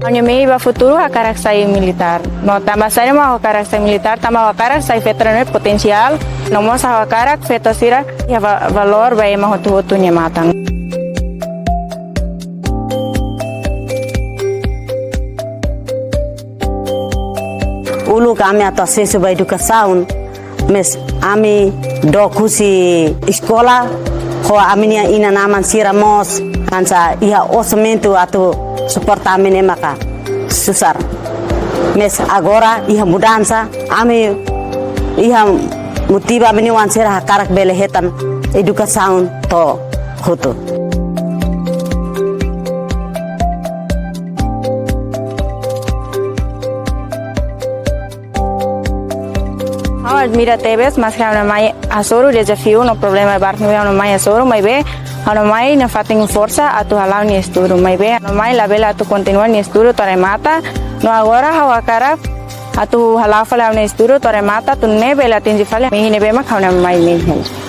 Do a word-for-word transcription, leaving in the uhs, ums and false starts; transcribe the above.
Ha'u-nia mehi ba futuru hakarak sai militár. No tanba saida mak ha'u hakarak sai militár, tanba ha'u hakarak sai feto ne'ebé potensiál. No mós ha'u hakarak feto sira iha va-, valór ba ema hotu-hotu nia matan. Uluk ami atu asesu ba edukasaun, mais ami dook husi eskola, ho ami-nia inan-aman sira mós hanesan iha orsamentu atu suporta ami ne'e maka susar. Mais agora iha mudansa, ami iha motiva ami-nia oan sira hakarak bele hetan edukasaun to'o hotu. Ha'u admira tebes, maski ha'u-nia mai hasoru dezafiu no problema barak ne'ebé ha'u-nia mai hasoru, maibé ha'u-nia mai nafatin forsa atu hala'o nia estudu, maibé ha'u-nia mai labele atu kontinua nia estudu to'o remata, no agora ha'u hakarak atu hala'o fali ha'u-nia estudu to'o remata, atu nune'e bele atinje fali mehi ne'ebé mak ha'u-nia mai mehi.